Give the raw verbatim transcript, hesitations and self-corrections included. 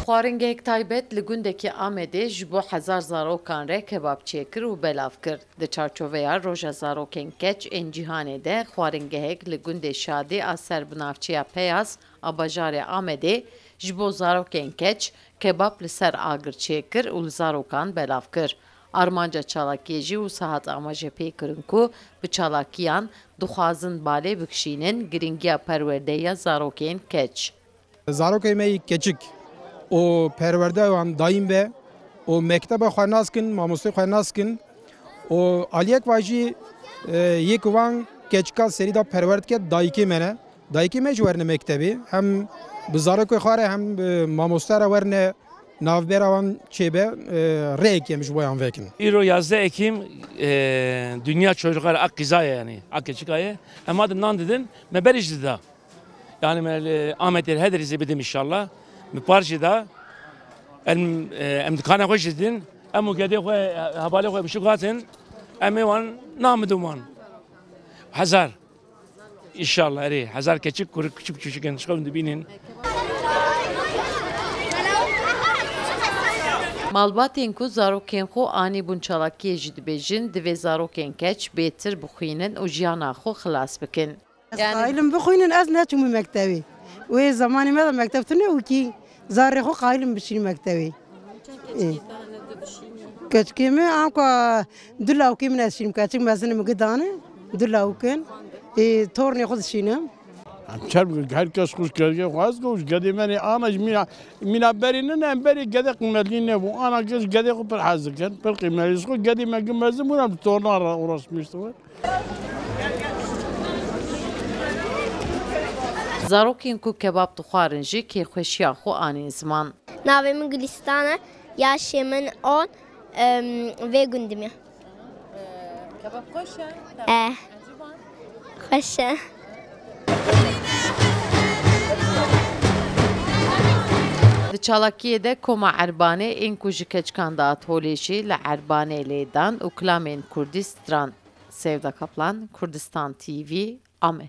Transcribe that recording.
Xwaringehek taybet li gundekî Amedê ji bo hezar zarokan re kebab çêkir û belav kir. Di çarçoveya Roja Zarokên Keç ên Cîhanê de xwaringehek li gundê Şadî a ser bi navçeya Peyaz a bajarê Amedê ji bo zarokên keç kebab li ser agir çêkir û li zarokan belav kir. Armanca çalakiyê jî wisa hat amajepêkirin ku bi çalakiyan dixwazin balê bikişînin giringiya perwerdeya zarokên keç. Zarokê me yê keçik û perwerdeya wan dayîn be û mekteba xwe nas kin, mamostê xwe nas kin û aliyek wa jî, e, yê ku wan keçika serî de perwer dike dayikê me ne. Dayikê me jî werne mektebê, hem bi zarokê xwe re hem bi mamoste re werne navbera wan çêbe, e, rêyek em ji bo yan vekin. Îro yazdeh Ekîm, e, Dünya Çocuklar Ak Kıza ye, yani Ak Keçika ye. Em hadin nan didin, me berî jî dida. Yani me li Amedê her derê jî bidim inşallah. Me par jî da. Em, e, em dikana xwe jî din. Em û gedê xwe, hevalê xwe bi şik hatin. Em ê wan namidin wan. Hezar. İnşallah erê. Hezar keçik, kur küçük küçük in. Şikavin dibînin. Malbatên ku zarokên xwe anî bûn çalakiyê jî dibêjin, divê zarokên keç bêtir bixwînin û jiyana xwe xilas bikin. Ez Yani qayîlim bixwînin, ez neçûm mektebê. Wê zemanê me de mekteb tune û kî zarê xwe qayîlim bişînim mektebê. Ê. Keçikê me anka du lawkê min ez şînim, keçik mezin min gidane, du lawkin. Ê, tornê xwe dişînim. Em çer bi her kes xwe ji kedê xwe hez ku ji gedê me nê ana ji mîna, mîna berê nine, em berê gede qîmetlî nebû. Ana kes gedê xwe pir hez dikin, pir qîmetlî. Ji xwe gedê me gi mezin bûn, em bi torna re uğraşmıştılar. Zarokên ku kebab dixwarin jî kêfxweşiya xwe anîn ziman. Navê min Gulîstan e, yaşê min on, em, vê gundê me. Kebab xweş e? Eh. Ecîban? Xweş e. Di çalakiyê de Koma Erbanê ên ku ji keçikan dihat holê jî li Erbanê lê dan û kilamên kurdî stran. Sevda Kaplan, Kurdistan T V, Amed.